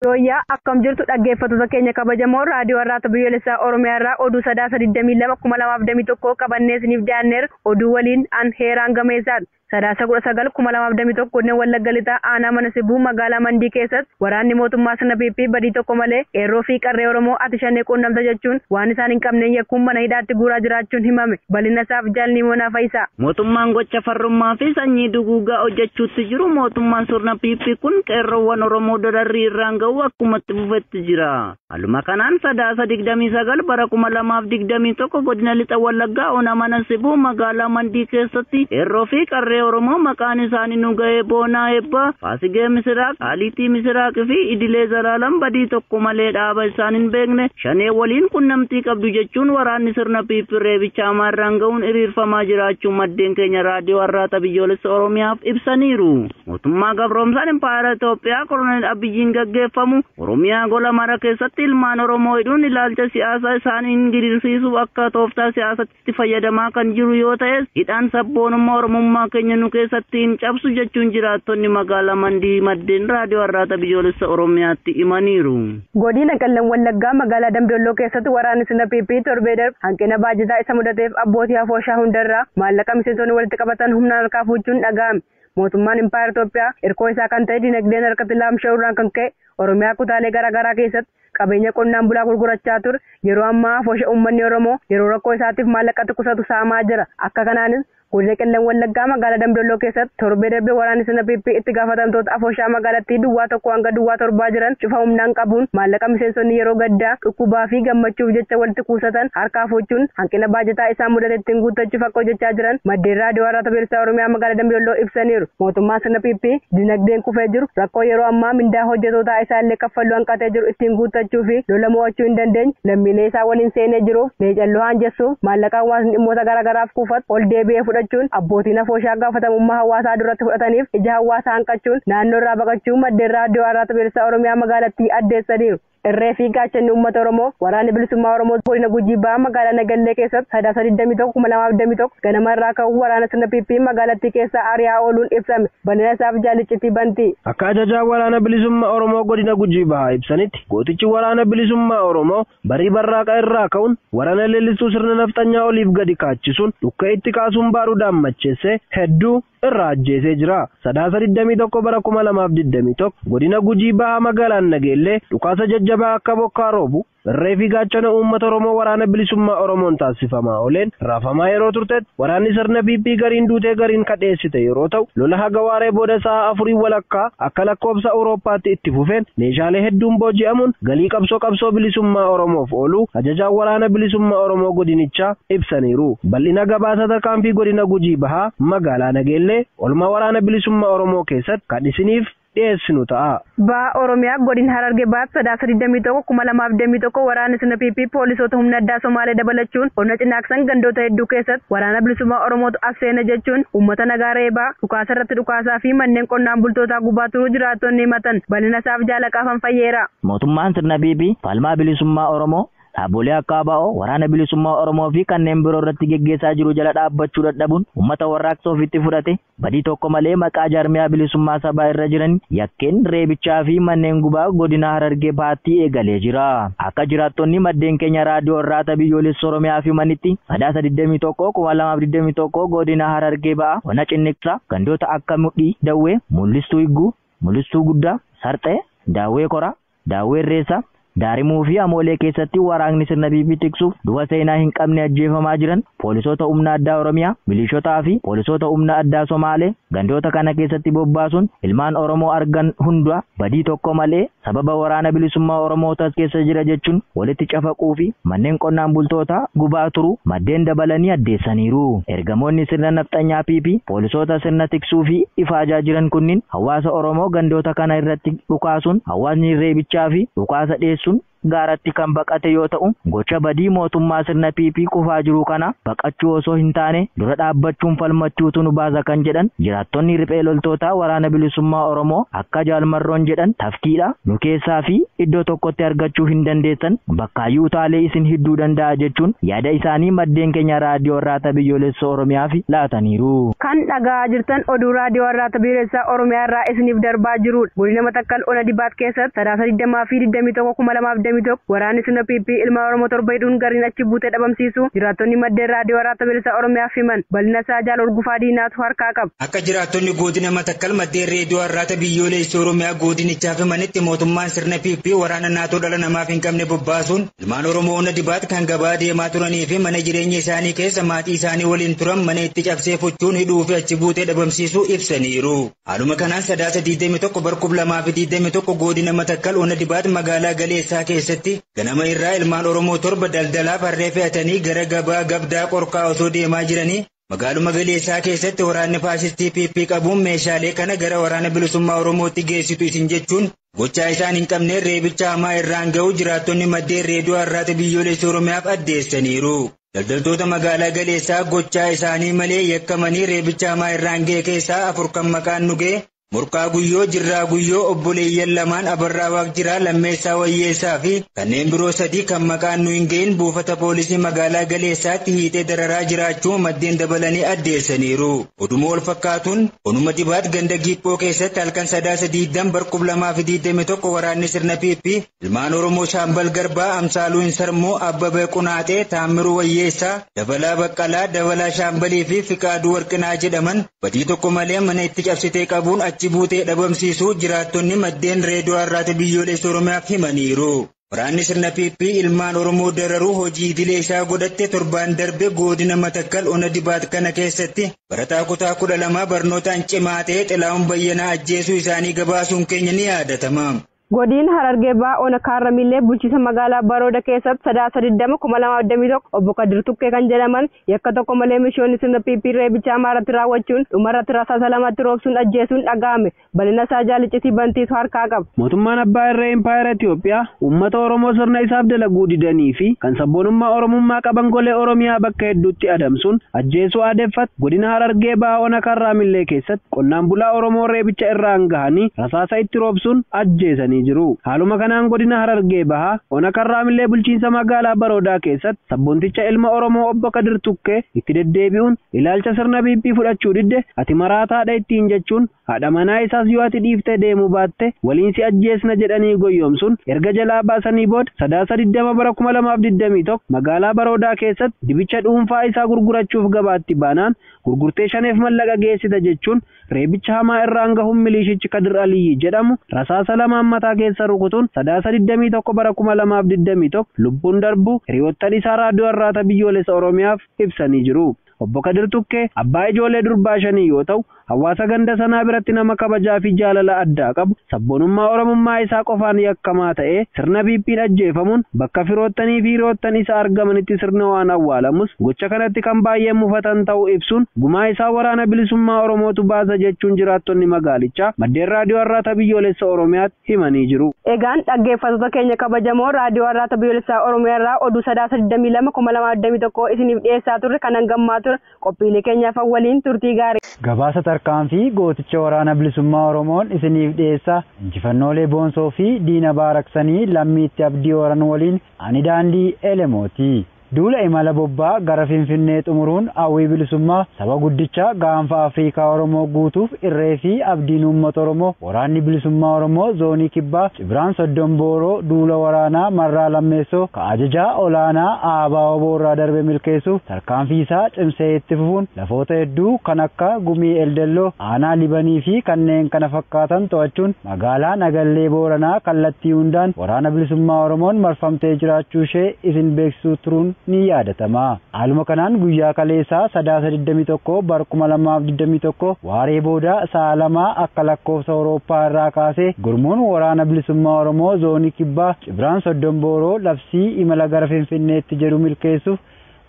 Rooyyaa akkam jirtu dhaggeeffattoota keenya kabajamoo raadiyoo Arraata Biyyoolessaa Oromiyaa irraa oduu Sadaasa 22 2021 qabannee isiniif dhiyaanneerra. Oduu waliin an Heeraan Gameessaadha. Sadaasa 19 2021 godina Wallagga Lixaa aanaa mana Sibuu magaalaa Mandii keessatti waraanni mootummaa sirna PP badii tokko malee qeerroo fi qarree Oromoo ati shanee quunnamta jechuun waan isaan hin qabneen yakkuun mana hidhaatti guuraa jiraachuun himame. Bal'ina isaaf Jaalni Moonaa Fayisaa. Mootummaan gocha farrummaa fi sanyii duguugaa hojjechuutti jiru mootummaan sirna PP kun qeerroowwan Oromoo dararrii irraan ga'u akkuma itti fufetti jira. Haaluma kanaan Sadaasa 29 bara 2021 godina Lixa Wallaggaa ona mana Sibuu magaalaa Mandii keessatti qeerroo fi qarree Oromoo maqaan isaanii Nuga'ee Boonaa Eebbaa, Faasigee Misiraaq, Qaaliitii Misiraaq fi Idilee Zalaalam badii tokko malee dhaaba isaan hin beekne shanee waliin qunnamtii qabdu jechuun waraanni sirna PP reebicha hamaa irraan ga'uun hiriirfamaa jiraachuu maddeen keenya raadiyoo Arraata Biyyoolessa Oromiyaaf ibsaniiru. Mootummaa gabroomsaan Impaayera Itoophiyaa Koloneel Abiyyiin gaggeeffamu Oromiyaa gola mara keessatti ilmaan Oromoo hidhuun ilaalcha siyaasaa isaanii gidirsiisuuf akka tooftaa siyaasatti fayyadamaa kan jiru yoo ta'es hidhaan sabboonummaa Oromummaa keenya nu keessatti hin cabsu jechuun jiraattonni magaalaa Mandii maddeen raadiyoo Arraata Biyyoolessa Oromiyaatti himaniiru. Godina Qellam Wallaggaa magaalaa Damdolloo keessatti waraanni sirna PP torbee darbe hanqina baajataa isa mudateef abbootii afooshaa hundarraa maallaqa miseensonni walitti qabatan humnaan harkaa fuuchuun dhaga'ame. Mootummaan Impaayera Itoophiyaa hirkoo isaa kan ta'e dinagdeen harkatti laamsha'uurraan kan ka'e Oromiyaa kutaalee garaagaraa keessatti qabeenya qonnaan bulaa gurgurachaa ture yeroo ammaa afoosha uummanni Oromoo yeroo rakkoo isaatiif maallaqatti qusatu saamaa jira. Akka kanaanis godina Qellam Wallaggaa magaalaa Damdolloo keessatti torbee darbe waraanni sirna PP itti gaafatamtoota afooshaa magaalattii duwwaa 1 hanga duwwaa 7 jiran cufa humnaan qabuun maallaqa miseensonni yeroo gaddaa dhukkubaa fi gammachuuf jecha walitti kuusatan harkaa fuuchuun hanqina baajataa isaan mudate ittiin guuttachuuf akka hojjechaa jiran maddeen raadiyoo Arraata Biyyoolessaa Oromiyaa magaalaa Damdolloo ibsaniiru. Mootummaan sirna PP dinagdeen kufee jiru rakkoo yeroo ammaa mindaa hojjetootaa isaa illee kaffaluu hanqatee jiru ittiin guuttachuu fi lola mo'achuu hin dandeenye lammiilee isaa waliin seenee jiruuf leecalloo haanjessuuf maallaqa hawaasni dhimmoota garaagaraaf kuufatu ol deebi'ee fudhachuun abbootiin afooshaa gaafatamummaa hawaasaa duratti fudhataniif ija hawaasaa hanqachuun naannoo irraa baqachuu maddeen raadiyoo Arraata Biyyoolessaa Oromiyaa magaalattii addeessaniiru. Irree fi gaachanni uummata Oromoo waraanni bilisummaa Oromoo godina Gujii Bahaa magaalaa Nagallee keessatti Sadaasa 21 2021 ganama irraa ka'uun waraana sirna PP magaalattii keessaa ari'aa ooluun ibsame. Bal'ina isaaf jaalliccitii bantii. Akka ajajaa waraana bilisummaa Oromoo godina Gujii Bahaa ibsanitti gootichi waraana bilisummaa Oromoo barii barraaqa irraa ka'uun waraana leellistuu sirna nafxanyaa oliif gadi kaachisuun dhukka itti kaasuun baaruudhaan macheessee hedduu irraa ajjeesee jira. Sadaasa 21 bara 2021 godina Gujii Bahaa magaalaan Nageellee dhukaasa jajjabaa akka bokkaa roobu irree fi gaachana uummata Oromoo waraana bilisummaa Oromoon taasifamaa ooleen raafamaa yeroo turtetti waraanni sirna PP gariin duutee gariin kadheessite yeroo ta'u lola haga waaree booda sa'a 4:15 akka lakkoobsa Awurooppaatti itti fufeen meeshaalee hedduun booji'amuun galii qabsoo bilisummaa Oromoof oolu ajajaan waraana bilisummaa Oromoo godinichaa ibsaniiru. Bal'ina gabaasa tarkaanfii godina Gujii Bahaa magaalaa Nageellee olma waraana bilisummaa Oromoo keessatti kan isiniif dhiyeessinu ta'a. Baha Oromiyaa godina Harargee Bahaa Sadaasa 21 2021 waraanni sirna PP poolisoota humna addaa Somaalee dabalachuun qonna cinaaqsan gandoota hedduu keessatti waraana bilisummaa Oromootu as seena jechuun uummata nagaa reebaa dhukaasa irratti dhukaasaa fi manneen qonnaan bultootaa gubaa turuu jiraattonni himatan. Bal'ina isaaf jaalaqaafan fayyeera. Mootummaan sirna PP falmaa bilisummaa Oromoo dhaabolee akka ABO waraana bilisummaa Oromoo fi kanneen biroo irratti geggeessaa jiru jala dhaabbachuu dadhabuun uummata warraaqsa ofitti fudhate badii tokko malee maqaa jaarmiyaa bilisummaa sabaa irra jiran yakkeen reebichaa fi manneen gubaa godina Harargee Bahaatti eegalee jira. Akka jiraattonni maddeen keenya raadiyoo Arraata Biyyoolessa Oromiyaa fi manitti Sadaasa 21 2021 godina Harargee Bahaa ona Cinniqsaa gandoota akka Mudhii Dawwee, Mul'istuu Higguu, Mul'istuu Guddaa, Sarxee, Daawwee Koraa, Daawwee Irreessaa, Daarimuu fi Amoolee keessatti waraanni sirna PP tiksuuf du'a seenaa hin qabne ajjeefamaa jiran poolisoota humna addaa Oromiyaa, milishotaa fi poolisoota humna addaa Somaalee gandoota kana keessatti bobbaasuun ilmaan Oromoo argan hunda badii tokko malee sababa waraana bilisummaa Oromootas keessa jira jechuun walitti cafaquu fi manneen qonnaan bultootaa gubaa turuu maddeen dabalanii addeessaniiru. Ergamoonni sirna nafxanyaa PP poolisoota sirna tiksuu fi ifaajaa jiran kunniin hawaasa Oromoo gandoota kana irratti dhukaasuun hawaasni reebichaa fi dhukaasa dhiyeessuun gaaratti kan baqate yoo ta'u, gocha badii mootummaa sirna PP kufaa jiru kana baqachuu osoo hin taane dura dhaabbachuun falmachuutu nu baasa kan jedhan jiraattonni riphee loltootaa waraana bilisummaa Oromoo akka Jaalmarroon jedhan tafkiidha nu keessaa fi iddoo tokkotti argachuu hin dandeessan bakkaayyuu utaalee isin hidduu danda'a jechuun yaada isaanii maddeen keenya raadiyoo Arraata Biyyoolessa Oromiyaaf laataniiru. Kan dhaga'aa jirtan oduu raadiyoo Arraata Biyyoolessaa Oromiyaa irraa isiniif darbaa jirudha. Godina Matakkal Ona Dibaat keessatti Sadaasa 20 fi 21 2021 waraanni sirna PP ilma Oromoo 7 hidhuun gariin achi buutee dhabamsiisu jiraattonni maddeen raadiyoo Arraata Biyyoolessaa Oromiyaaf himan. Bal'ina isaa Jaal Urgufaa Diinaatu harkaa qaba. Akka jiraattonni godina Matakkal maddeen raadiyoo Arraata Biyyoolessa Oromiyaa godinichaaf himanitti mootummaan sirna PP waraana naatoo dhala namaaf hin qabne bobbaasuun ilmaan Oromoo Ona Dibaat kan gabaa deemaa turanii fi mana jireenya isaanii keessa maatii isaanii waliin turan mana itti cabsee fuchuun hidhuu fi achi buutee dhabamsiisuu ibsaniiru. Haaluma kanaan Sadaasa 21 bara 2021 godina Matakkal Ona Dibaat magaalaa Galeessaa keessatti ganama irraa ilmaan Oromoo 7 daldalaaf harree fe'atanii gara gabaa Gabdaa Qorkaa osoo deemaa jiranii magaaluma Galeessaa keessatti waraanni faasistii PP qabuun meeshaalee kana gara waraana bilisummaa Oromootti geessitu isin jechuun gochaa isaan hin qabne reebicha hamaa irraan ga'u jiraattonni maddeen reediyoo Arraata Biyyoolessa Oromiyaaf addeessaniiru. Daldaltoota magaalaa Galeessaa gochaa isaanii malee yakkamanii reebicha hamaa irraan ga'e keessaa 4 kan maqaan nu ga'e Morkaa Guyyoo, Jirraa Guyyoo, obboleeyyan lamaan Abarraa Waaqjiraa, Lammeessaa Wayyeessaa fi kanneen biroo 3 kan maqaan nu hin ga'in buufata poolisii magaalaa Galeessaatti hiitee dararaa jiraachuu maddeen dabalanii addeessaniiru. Oduma wal fakkaatuun Onuma Dibaat ganda Giiphoo keessatti halkan Sadaasa 20 bara 2021 waraanni sirna PP ilmaan Oromoo Shaambal Garbaa, Amsaaluu Hinsarmoo, Abbabee Qunaatee, Taammiruu Wayyeessaa, Dabalaa Baqqalaa, Dabalaa Shaambalii fi Fiqaaduu Warqinaa jedhaman badii tokko malee mana itti cabsitee qabuun achi buutee dhabamsiisuu jiraattonni maddeen reediyoo Arraata Biyyoolessa Oromiyaaf himaniiru. Waraanni sirna PP ilmaan Oromoo dararuu hojii idilee isaa godhatte torbaan darbe godina Matakkal Ona Dibaat kana keessatti barataa kutaa 12 barnootaan cimaa ta'e Xilaa'uun Bayyanaa ajjeesuu isaanii gabaasuun keenya ni yaadatama. Godina Harargee Bahaa Ona Kaarramillee bulchiinsa magaalaa Barooda keessatti Sadaasa 20 2021 obbo Kadir Tukkee kan jedhaman yakka tokko malee mishoonni sirna PP reebicha hamaa raawwachuun dhumarratti rasaasa 2tti roobsuun ajjeesuun dhaga'ame. Bal'ina isaa Jaalicitii Bantiitu harkaa qaba. Mootummaan Abbaa Irree Impaayera Itoophiyaa uummata Oromoo sirna isaaf dalaguu didanii fi kan sabboonummaa Oromummaa qaban golee Oromiyaa bakka hedduutti adamsuun ajjeesuu aadeffate godina Harargee Bahaa Ona Kaarramillee keessatti qonnaan bulaa Oromoo reebicha irraan gahanii rasaasa itti roobsuun ajjeesanii jiru. Haaluma kanaan godina Harargee Bahaa Ona Kaarramillee bulchiinsa magaalaa Baroodaa keessatti sabboonticha ilma Oromoo obbo Kadir Tukkee itti deddeebi'uun ilaalcha sirna PP fudhachuu didde ati maraataadha ittiin jechuun haadha manaa isaas yoo ati dhiiftee deemuu baatte waliin si ajjeesna jedhanii goyyomsuun erga jalaa baasanii booda Sadaasa 20 bara 2021 magaalaa Baroodaa keessatti dibicha dhuunfaa isaa gurgurachuuf gabaatti baanaan gurgurtee shaneef mallaqa geessita jechuun reebicha hamaa irraan gahuun milishichi Kadir Aliyyi jedhamu rasaasa 2 mataa keessa rukutuun Sadaasa 21 bara 2021 lubbuun darbu hiriyoottan isaa raadiyoo Arraata Biyyoolessa Oromiyaaf ibsanii jiru. Obbo Kadir Tukkee abbaa ijoollee durbaa 5 yoo ta'u hawaasa ganda sanaa biratti nama kabajaa fi jaalala addaa qabu sabboonummaa Oromummaa isaa qofaan yakkamaa ta'ee sirna PP'n ajjeefamuun bakka firoottanii fi hiriyoottan isa argamanitti sirna waan awwaalamus gocha kanatti kan baay'ee mufatan ta'uu ibsuun gumaa isaa waraana bilisummaa Oromootu baasa jechuun jiraattonni magaalichaa maddeen raadiyoo Arraata Biyyoolessa Oromiyaatti himanii jiru. Egaan dhaggeeffattoota keenya kabajamoo raadiyoo Arraata Biyyoolessaa Oromiyaa irraa oduu Sadaasa 22 2021 isiniif dhiyeessaa turre kan hangammaa ture qophiilee keenyaaf waliin turtii gaarii. Gabaasa tarkaanfii gooticha waraana bilisummaa Oromoon isiniif dhiyeessa. Injifannoolee boonsoo fi diina baaraksanii lammiitti abdii horan waliin ani daandii Elemooti. Duula imala bobbaa gara Finfinnee xumuruun hawwii bilisummaa saba guddicha gaanfa Afrikaa Oromoo guutuuf irree fi abdiin uummata Oromoo waraanni bilisummaa Oromoo zoonii kibbaa Cibraan Soddon Booroo duula waraanaa marraa lammeessoo ka ajajaa olaanaa Aabaa Oboorraa darbe milkeessuuf tarkaanfii isaa cimsee itti fufuun lafoota hedduu kan akka Gumii Eldelloo, Aanaa Libanii fi kanneen kana fakkaatan to'achuun magaalaa Nagallee Booranaa kallattii hundaan waraana bilisummaa Oromoon marfamtee jiraachuu ishee isin beeksisuu turuun ni yaadatama. Haaluma kanaan guyyaa kaleessaa Sadaasa 21 bara 2021 waaree booda sa'a 2 akka lakkoofsa Awurooppaa irraa kaasee gurmuun waraana bilisummaa Oromoo zoonii kibbaa Cibraan Soddon Booroo labsii imala gara Finfinneetti jedhu milkeessuuf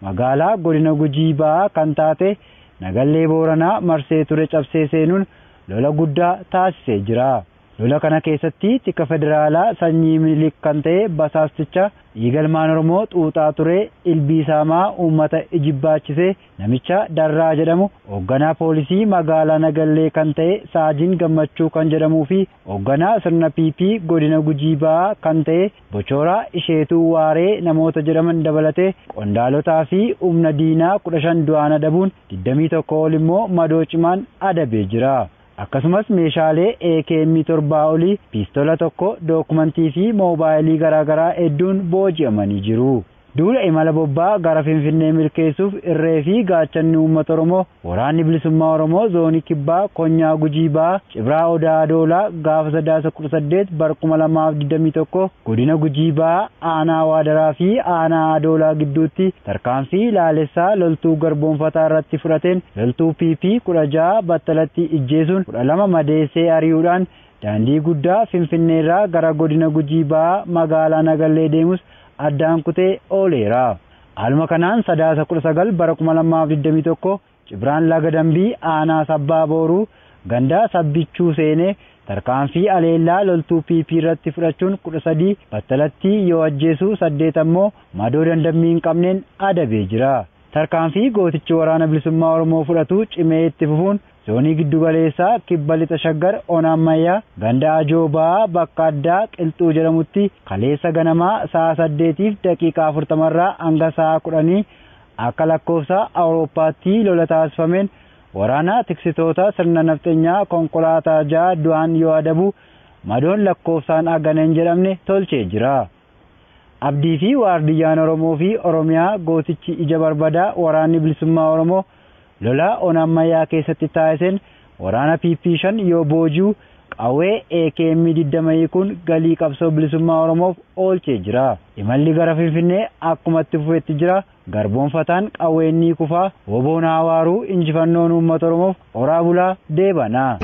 magaalaa godina Gujii Bahaa kan taate Nagallee Booranaa marsee ture cabsee seenuun lola guddaa taasisee jira. Lola kana keessatti tika federaalaa sanyii Minilik kan ta'e basaasticha dhiigalmaan Oromoo xuuxaa ture ilbiisaamaa uummata ijibbaachise namicha Darraa jedhamu hoogganaa poolisii magaalaa Nagallee kan ta'e Saajin Gammachuu kan jedhamuu fi hoogganaa sirna PP godina Gujii Ba'aa kan ta'e Bochooraa Isheetuu Waaree namoota jedhaman dabalatee qondaalotaa fi humna diinaa 15 du'aan adabuun 21 ol immoo madoo cimaan adabee jira. Akkasumas meeshaalee AKM 7 olii, piistola 1, dookumentii fi moobaayilii garaagaraa hedduun booji'amanii jiru. Duula imala bobbaa gara Finfinnee milkeessuuf irree fi gaachanni uummata Oromoo waraanni bilisummaa Oromoo zoonii kibbaa Konyaa Gujii Ba'aa Cibraa Odaa Adoolaa gaafa sadaasa 18 bara 2021 godina Gujii Ba'aa aanaa Waadaraa fi aanaa Adoolaa gidduutti tarkaanfii laalessaa loltuu garboonfataa irratti fudhateen loltuu PP 16 battalatti ijjeesuun 12 madeessee ari'uudhaan daandii guddaa Finfinneerraa gara godina Gujii Ba'aa magaalaa Nagallee deemus addaan kutee ooleera. Haaluma kanaan sadaasa 19 bara 2021 Cibraan Laga Dambii aanaa Sabbaa Booruu gandaa Sabbichuu seenee tarkaanfii aleellaa loltuu PP irratti fudhachuun 13 battalatti yoo ajjeesu 8 ammoo madoo dandammii hin qabneen adabee jira. Tarkaanfii gootichi waraana bilisummaa Oromoo fudhatu cimee itti fufuun zoonii giddugaleessaa kibba lixa Shaggar Ona Ammayyaa ganda Ajoobaa bakka addaa Qilxuu jedhamutti kaleessa ganamaa sa'a 8:40 irraa hanga sa'a 10 akka lakkoofsa Awurooppaatti lola taasifameen waraana tiksitoota sirna nafxeenyaa konkolaataa 6 du'aan yoo adabu madoon lakkoofsaan hagana hin jedhamne tolchee jira. Abdii fi waardiyyaan Oromoo fi Oromiyaa gootichi ija barbadaa waraanni bilisummaa Oromoo lola Ona Ammayyaa keessatti taasiseen waraana PP 5 yoo booji'u qawwee AKM 20 hiikuun galii qabsoo bilisummaa Oromoof oolchee jira. Imalli gara Finfinnee akkuma itti fufetti jira. Garboonfataan qawween ni kufaa, woboon hawaaruu injifannoon uummata Oromoof horaa bulaa deebanaa.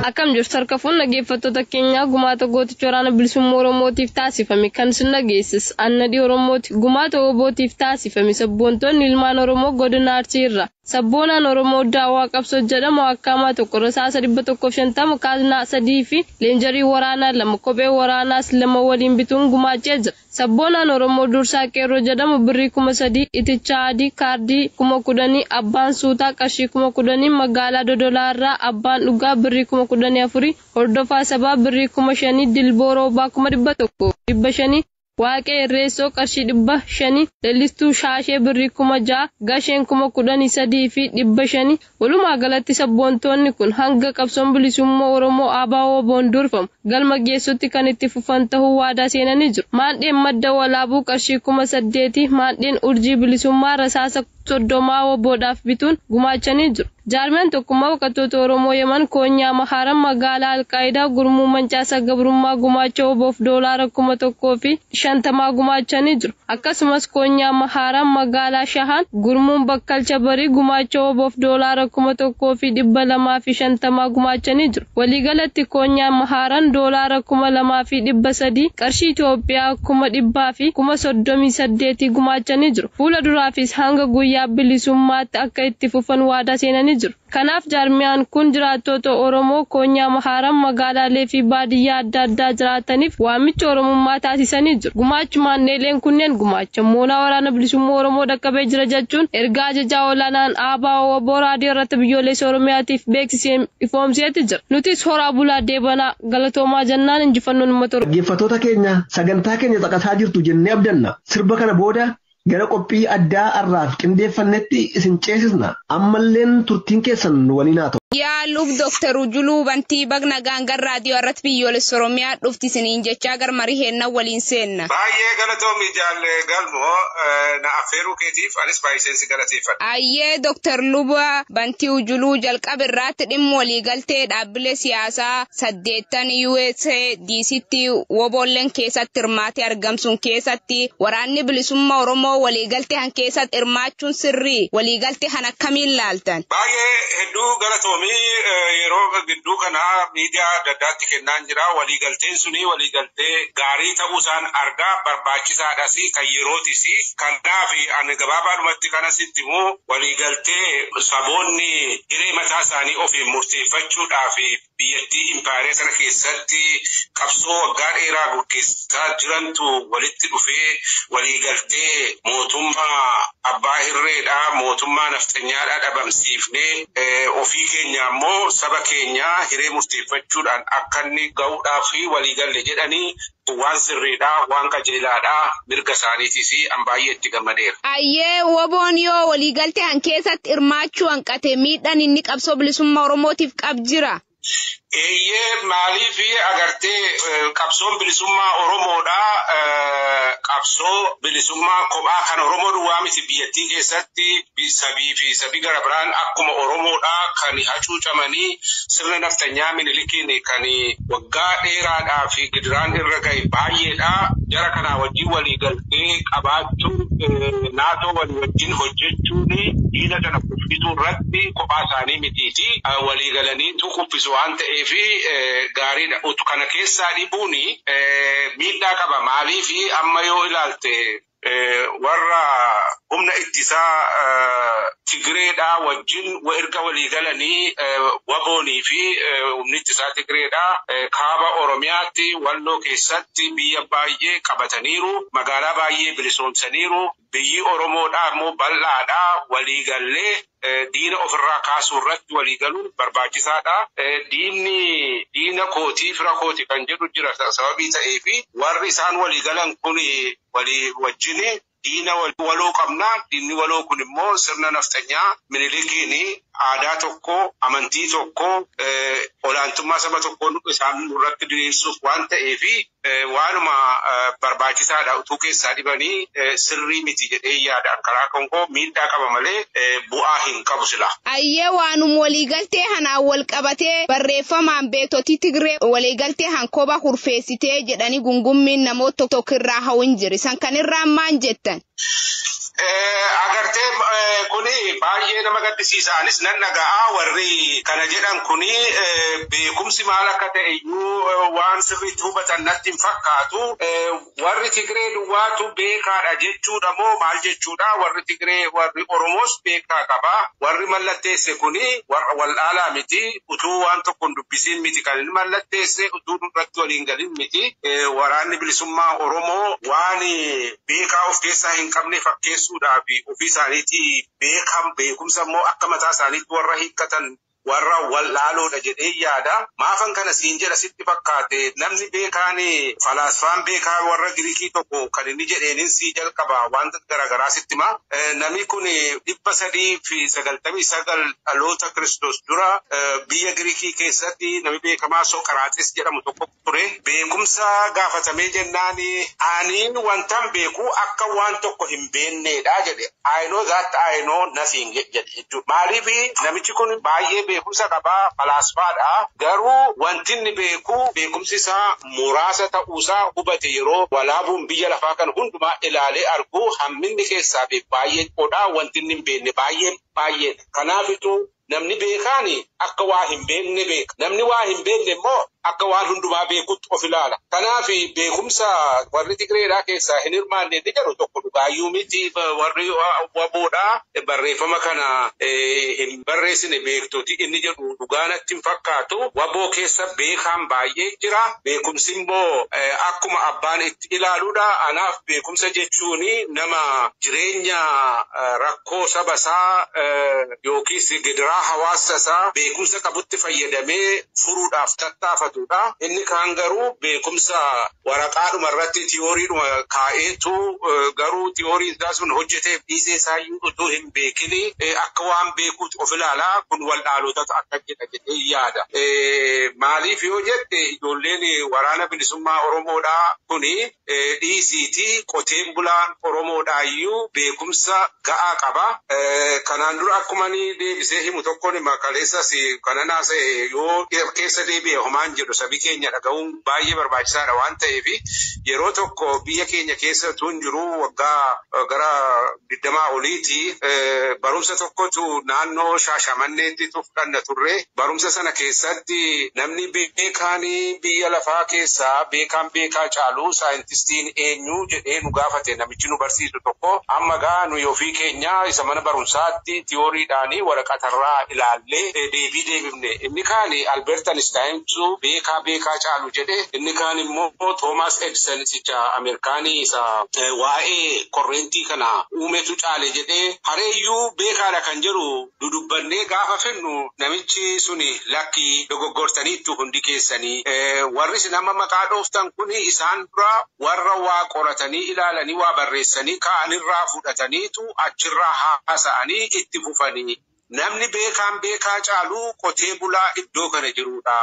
Akkam jirtu harka fuun dhaggeeffattoota keenyaa gumaata gooticha waraana bilisummaa Oromootiif taasifame kan sin dhageessis Annadii Oromooti. Gumaata Obootiif taasifame sabboontoonni ilmaan Oromoo godina Arsii irra sabboonaan Oromoo Daawwaa Qabsoo jedhamu akkaamaa tokko rasaasa 150 kaaznaa 3 fi leenjarii waraanaa 2 kophee waraanaas 2 waliin bituun gumaachee jira. Sabboonaan Oromoo Dursaa Qeerroo jedhamu birrii 3000 itichaa adii kaardii 10,000 abbaan suutaa qarshii 10,000 magaalaa Dodolaa irraa abbaan dhugaa birrii 14,000 hordofaa sabaa birrii 5,000 dilboo roobaa 100,500 Waaqee Irreessoo qarshii 500 leellistuu Shaashee birrii 6,000 gasheen 13,500. Walumaa galatti sabboontoonni kun hanga qabsoon bilisummaa Oromoo ABO Woboon durfamu galma geessutti kan itti fufan ta'uu waadaa seenanii jiru. Maandheen madda walaabuu qarshii 8,000 maandheen urjii bilisummaa rasaasa 30 Woboodhaaf bituun gumaachanii jiru. Jaarmeen tokkummaa baqattoota Oromoo Yemen Koonyaa Mahaaran magaalaa Alqaayidaa gurmuu mancaasa gabrummaa gumaacha Oboof doolaara 1,050 gumaachanii jiru. Akkasumas Koonyaa Mahaaran magaalaa Shahan gurmuun Bakkalcha Barii gumaacha Oboof doolaara 1,250 gumaachanii jiru. Waliigalatti Koonyaa Mahaaran doolaara 2,300 qarshii Itoophiyaa 138,000 gumaachanii jiru. Fuula duraafis hanga guyyaa bilisummaatti akka itti fufan waadaa seenanii jiru. Kanaaf jaarmiyaan kun jiraattota Oromoo Koonyaa Mahaaran magaalaalee fi baadiyyaa adda addaa jiraataniif waamicha Oromummaa taasisanii jiru. Gumaachi maanneeleen kunneen gumaacha moonaa waraana bilisummaa Oromoo dhaqqabee jira jechuun ergaa ajajaa olaanaan ABO Woboo raadiyoo irratti biyyoolessa Oromiyaatiif beeksisee ifoomseeti jira. Nutis horaa bulaa deebanaa galatoomaa jennaan injifannoon uummata Oromoo. Dhaggeeffattoota keenya sagantaa keenya caqasaa jirtu jennee abdanna. Sirba kana booda Gara qophii addaa har'aaf qindeeffannetti isin ceesisna. Ammalleen turtiin keessan waliin haa ta'u. Yaaluuf Dooktar Ujuluu Bantii Bagna Gaangar Raadiyoo irratti biyyoolessa Oromiyaa dhufti isiniin jechaa garmarii heennaa waliin seenna. Baay'ee galatoomi jaalle galmoo na affeeruu keetiif anis baay'iseen si galateeffadha. Ayyee Dooktar Luba Bantii Ujuluu jalqaba irraatti dhimma waliigaltee dhaabbilee siyaasaa 8 USA DCtti woboolleen keessatti hirmaatee argamsuun keessatti waraanni bilisummaa Oromoo waliigaltee han keessatti hirmaachuun sirrii waliigaltee han akkamiin laaltan? Baay'ee hedduu galatoomi yeroo gidduu kanaa miidiyaa adda addaatti kennaan jira. Waliigalteen suni waliigaltee gaarii ta'uu isaan argaa barbaachisaadhas kan yerootis. Kanaaf ani gabaabaadhumatti kanas itti immoo waliigaltee saboonni hiree mataa isaanii ofiin murteeffachuudhaaf biyyattii impaayeree sana keessatti qabsoo waggaa dheeraa gaggeessaa jirantu walitti dhufee waliigaltee mootummaa abbaa hirreedhaa mootummaa nafxanyaadhaa dhabamsiifnee ofii keenya immoo saba keenya hiree murteeffachuudhaan akka inni ga'uudhaaf waliigalle jedhanii waan sirriidhaa waan qajeelaadhaa mirga isaaniitis an baay'ee itti gammadeera. Ayyee woboon yoo waliigaltee han keessatti hirmaachuu hanqate miidhaan inni qabsoo bilisummaa Oromootiif qab jira. Eeyyee maaliif agartee qabsoon bilisummaa Oromoodhaa qabsoo bilisummaa kophaa kan Oromoo duwwaa miti biyyattii keessatti sabii fi sabii gara biraan akkuma Oromoodhaa kan hacuucamanii sirna naftanyaa Minilikiin kan waggaa dheeraadhaa fi gidiraan irra ga'e baay'eedha. Jara kanaa wajjin waliigaltee qabaachuun naatoo walii wajjin hojjechuun diina kana kuffisuu irratti kophaa isaanii mitiiti. Waliigalaniitu kuffisu waan ta'eef gaariidha. Utu kana keessaa dhibuun miidhaa qaba. Maaliif amma yoo ilaalte warra humna ittisaa Tigreedhaa wajjin erga walii galanii waboonii fi humni ittisaa Tigreedhaa kaaba Oromiyaatti walloo keessatti biyya baay'ee qabataniiru. Magaalaa baay'ee bilisoomsaniiru. Biyyi Oromoodhaa immoo bal'aadhaa walii gallee diina ofirraa kaasuu irratti walii galuun barbaachisaadha. Diinni diina kootii fira kooti kan jedhu jira sababii ta'eefi warri isaan walii galan kun walii wajjin diina waloo qabna. Diinni waloo kun immoo sirna naftanyaa Minilikiin aadaa tokko, amantii tokko, olaantummaa saba tokkoo isaan irratti diriirsuuf waan ta'eefi waanuma barbaachisaadha. Utuu keessaa dhibanii sirrii miti jedhee yaadaan karaa konkoo miidhaa qaba malee bu'aa hin qabu sila. Ayyee waanum waliigaltee hanaan wal qabatee barreeffamaan beektotii Tigree waliigaltee hankoba hurfeessitee jedhanii gungummiin namoota tokko irraa hawin jiri. San kanirraa maan jettan? Agartee kuni baay'ee nama gaddisiisa. Anis nan dhaga'a warri kana jedhan kuni beekumsi maal akka ta'e iyyuu waan sirriitti hubatan natti hin fakkaatu. Warri Tigree duwwaatu beekaadha jechuudha moo maal jechuudha? Warri Tigree warri Oromoos beekaa qaba. Warri mallatteesse kuni warra wallaalaa miti. Utuu waan tokko hin dubbisiin miti kan inni mallatteesse utuu irratti waliin galin miti. Waraanni bilisummaa Oromoo waan beekaa of keessaa hin qabne fakkeessuudhaaf ofii isaaniitii beekan beekumsa immoo akka mataa isaaniitti warra hiikkatan warra wallaaloodha jedhee yaada. Maafan kana siin jedha sitti fakkaate namni beekaan falaasfaan beekaa warra Giriikii tokko kan inni jedheenin sii jalqaba wanta garaagaraa sitti hima. Namni kun 399 dhaloota Kiristoos dura biyya Giriikii keessatti namni beekamaa Soqiraaxis jedhamu tokko ture. Beekumsa gaafatamee jennaan aniin wantan beeku akka waan tokko hin beekneedha jedhe. I know that I know nothing jedhe jechuudha. Maaliif namichi kun baay'ee beekumsa qabaa falaasfaadha. Garuu wanti inni beeku beekumsi isaa muraasa ta'uusaa hubate yeroo walaabuun biyya lafaa kan hundumaa ilaalee argu hamminni keessaa baay'ee qodhaa wanti inni hin beekne baay'ee baay'eedha. Kanaafituu namni beekaan akka waa hin beekne beeka. Namni waa hin beekne immoo akka waan hundumaa beekutti of ilaala. Kanaaf beekumsa warri Tigreedhaa keessaa hin hirmaanne inni jedhu tokko dhugaayyuu miti warri waboodhaa barreeffama kana hin barreessine beektoti inni jedhu dhugaa natti hin fakkaatu. Waboo keessa beekaan baay'ee jira. Beekumsi immoo akkuma abbaan itti ilaaluudha. Anaaf beekumsa jechuun nama jireenya rakkoo saba isaa yookiis gidiraa Karaa hawaasa isaa beekumsa qabutti fayyadamee furuudhaaf tattaafatudha. Inni kaan garuu beekumsa waraqaadhuma irratti tiyooriidhuma kaa'eetu garuu tiyooriin isaa sun hojjeteef dhiisee isaayyuu utuu hin beekin akka waan beekuutti of ilaalaa kun waldhaalotatu akka jedha jedhee yaada. Maaliif yoo jette ijoolleen waraana bilisummaa Oromoodhaa kuni dhiisiitii qoteen bulaan Oromoodhaayyuu beekumsa ga'aa qaba. Kanaan dura akkuma ni deebisee himu tokkoon kaleessas kana naasa'e yoo keessa deebi'e homaan jedhu sabi keenya dhaga'uun baay'ee barbaachisaadha waan ta'eef yeroo tokko biyya keenya keessa tun jiru waggaa gara 20 oliiti barumsa tokkotu naannoo Shaashamanneetti fudhanna turre. Barumsa sana keessatti namni beekaan biyya lafaa keessaa beekaan beekaa caalu saayintistiin eenyu jedhee nu gaafate namichi nu barsiisu tokko. Amma gaa nuyi ofii keenya isa mana barumsaatti tiyooriidhaan waraqatarraa ilaallee deebii deebifne. Inni kaan Albert Einsteintu beekaa beekaa caalu jedhe. Inni kaan immoo Thomas Edison isicha Ameerikaanii isa waa'ee korrentii kana uumetu caale jedhee hareeyyuu beekaadha kan jedhu dudubbannee gaafa fennu namichi suni lakkii dogoggortaniittu hundi keessanii warri isin amma maqaa dhooftan kun isaan dura warra waa qoratanii ilaalanii waa barreessanii ka'anirraa fudhataniitu achirraa haasa'anii itti fufanii. Namni beekaan beekaa caalu qotee bulaa iddoo kana jirudha.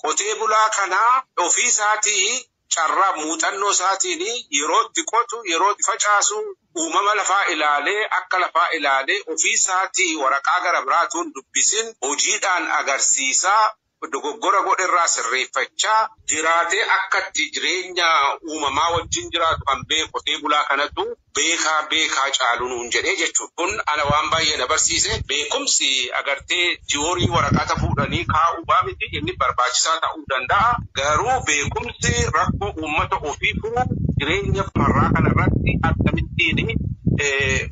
Qotee bulaa kana ofii isaatii carraa muuxannoo isaatiin yeroo itti qotu, yeroo itti facaasu, uumama lafaa ilaalee, akka lafaa ilaalee ofii isaatii waraqaa gara biraatuun dubbisin hojiidhaan agarsiisaa dogoggora godherraa sirreeffachaa jiraatee akka itti jireenya uumamaa wajjin jiraatu kan beeku qotee bulaa kanatu beekaa beekaa caalu nuun jedhee jechuudha. Kun ana waan baay'ee na barsiise. Beekumsi agartee tiyoorii waraqata fuudhanii kaa'uu miti inni barbaachisaa ta'uu danda'a. Garuu beekumsi rakkoo uummata ofii furu jireenya farraa kanarratti akkamittiin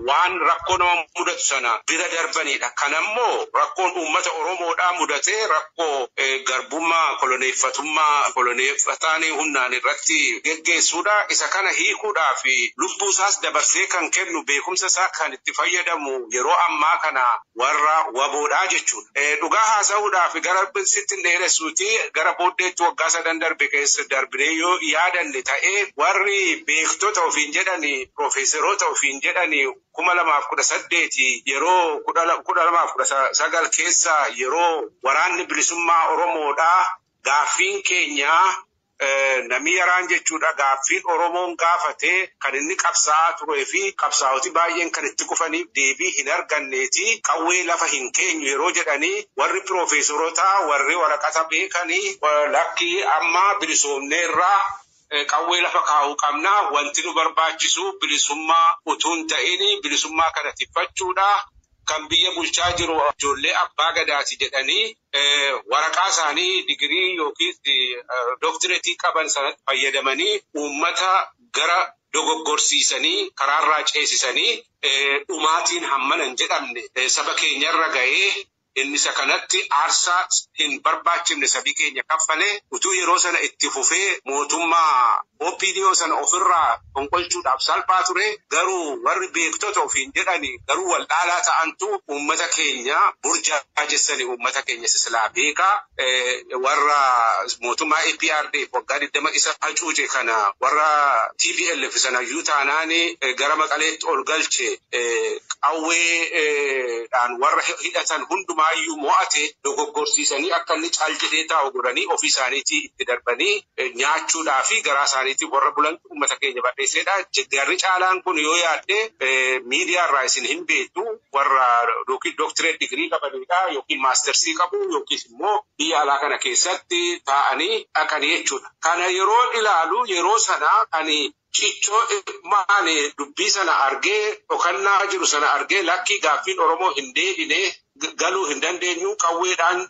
waan rakkoo nama mudatu sana bira darbanidha. Kanammoo rakkoon uummata Oromoodhaa mudatee rakkoo garbummaa koloneeffatummaa koloneeffataan humnaan irratti geggeessuudha. Isa kana hiikuudhaaf lubbuu isaas dabarsee kan kennu beekumsa isaa kan itti fayyadamu yeroo ammaa kana warra waboodhaa jechuudha. Dhugaa haasa'uudhaaf gara sitti hin dheeressuuti gara booddeetti waggaa sadan darbe keessa darbinee yoo yaadanne ta'ee warri beektota ofiin jedhani piroofeesaroota ofiin jedhani 2018 yeroo 2019 keessa yeroo waraanni bilisummaa Oromoodhaa gaaffiin keenya namni yaraan jechuudha gaaffiin Oromoon gaafatee kan inni qabsaa'aa turee fi qabsaa'oti baay'een kan itti kufaniif deebii hin arganneeti qawwee lafa hin keenyu yeroo jedhanii warri piroofeesaroota warri waraqata beekanii lakkii amma bilisoomneerraa qawwee lafa kaa'uu qabna wanti nu barbaachisu bilisummaa utuu hin ta'in bilisummaa kana tiffachuudha. Kan biyya bulchaa jiru ijoollee abbaa gadaati jedhanii waraqaa isaanii digirii yookiis dooktireetii qaban sanatti fayyadamanii uummata gara dogoggorsiisanii karaarraa ceesisanii dhumaatiin hammana hin jedhamne saba keenyarra ga'ee inni isa kanatti aarsaa hin barbaachifne sabii keenya kaffalee utuu yeroo sana itti fufee mootummaa OPDO sana ofirraa fonqolchuudhaaf salphaa ture garuu warri beektota ofiin jedhani garuu waldhaalaa ta'antu uummata keenya burjaajessani uummata keenya sisilaa beekaa warra mootummaa APRDF waggaa 20 isa hacuuce kana warra TPLF sana iyyuu taanaani gara Maqaleetti ol galche qawweedhaan warra hidhatan hundumaayyuu mo'ate dogoggorsiisanii akka inni caal jedhee taa'u godhanii ofii isaaniitii itti darbanii nyaachuudhaa fi garaa isaaniitii warra bulan uummata keenya balleesseedha. Garri caalaan kun yoo yaadde miidiyaa irraa isin hin beektu warra yookiin dooktireet digirii qabanidha yookiin maastersii qabu yookiis immoo biyya alaa kana keessatti taa'anii dhaqanii jechuudha. Kana yeroo ilaalu yeroo sana ani cichoo maali dubbii sana argee dhokannaa jiru sana argee lakkii gaaffiin Oromoo hin deebine galuu hin dandeenyu qawweedhaan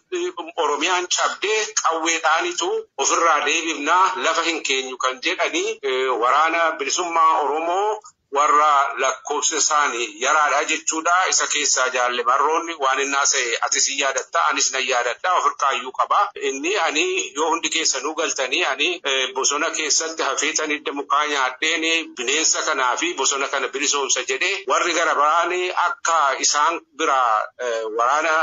Oromiyaan cabdee qawweedhaanitu ofirraa deebifnaa lafa hin keenyu kan jedhanii waraana bilisummaa Oromoo Warra lakkoofsa isaanii yaraadha jechuudha. Isa keessaa jaalle Marroonni waan inni haasa'e atis hin yaadatta, anis nan yaadadha, ofirkaayyuu qaba. Inni ani yoo hundi keessanuu galtanii ani bosona keessatti hafeetan hidda mukaa nyaadheen bineensa kanaa fi bosona kana bilisoomsa jedhee warri gara biraan akka isaan biraa waraana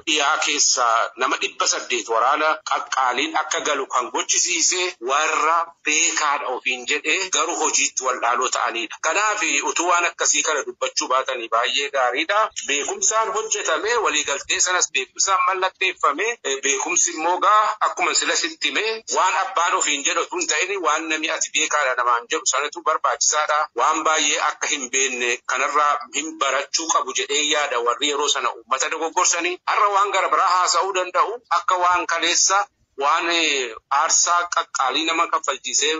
dhiyaa keessaa nama 800 waraana qaqqaaliin akka galu kan gochisiise warra beekaadha ofiin jedhee garuu hojiitti waldhaaloo ta'anidha. Kanaaf utuu waan akkasii kana dubbachuu baatanii baay'ee gaariidha. Beekumsaan hojjetame waliigaltee sanas beekumsaan mallatteeffame beekumsi immoo gaa akkuma sila sitti hime waan abbaan ofiin jedhu otoo hin ta'in waan namni ati beekaadha namaan jedhu sanatu barbaachisaadha. Waan baay'ee akka hin beekne kanarraa hin barachuu qabu jedhee yaada warri yeroo sana uummata dogoggorsanii har'a waan gara biraa haasa'uu danda'u akka waan kaleessa waan aarsaa qaqqaalii nama kaffalchiisee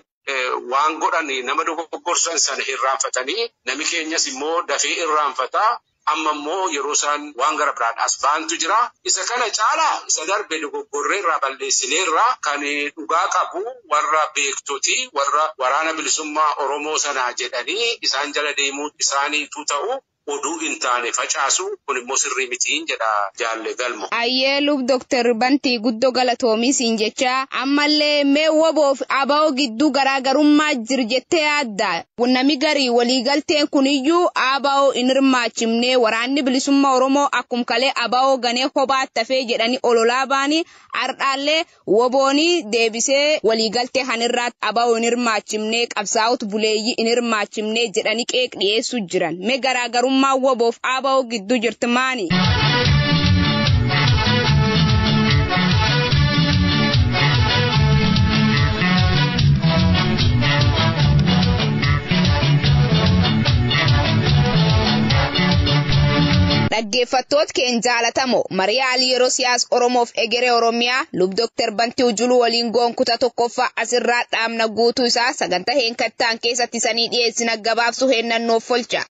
waan godhan nama dogoggorsan sana irraanfatanii nami keenyas immoo dafee irraanfataa. Amma immoo yeroo isaan waan gara biraan as ba'antu jira. Isa kana caalaa isa darbe dogoggorreerraa balleessineerraa kan dhugaa qabu warra beektotii warra waraana bilisummaa Oromoo sanaa jedhanii isaan jala deemuu isaaniitu ta'u oduu hin taane facaasu kun immoo sirrii mitiin jedha jaalle Galmo. Ayyee lub Dooktar Bantii guddoo galatoomii siin jecha ammallee mee woboof aba'oo gidduu garaagarummaa jiru jettee yaadda. Nami garii waliigalteen kuniyyuu aba'oo hin hirmaachifne waraanni bilisummaa Oromoo akkum kalee aba'oo ganee kophaa tafee jedhanii ololaa baanii ardhaallee woboonii deebisee waliigaltee hanirraa aba'oo hin hirmaachifne qabsaa'ota buleeyyii hin hirmaachifne jedhanii qeeq dhiyeessuu jiran. Mee garaagarummaa woboof aba'oo gidduu jirti maani? Dhaggeeffattoota keenya jaalatamoo marii haalli yeroo siyaasa Oromoof egeree Oromiyaa lub Dooktar Bantii Ujuluu waliin goonkuta tokkoffaa asirraa dhaabna guutuu isaa sagantaa heenkattaan keessatti sanii dhiyeessina gabaabsuu heennannoof olcha.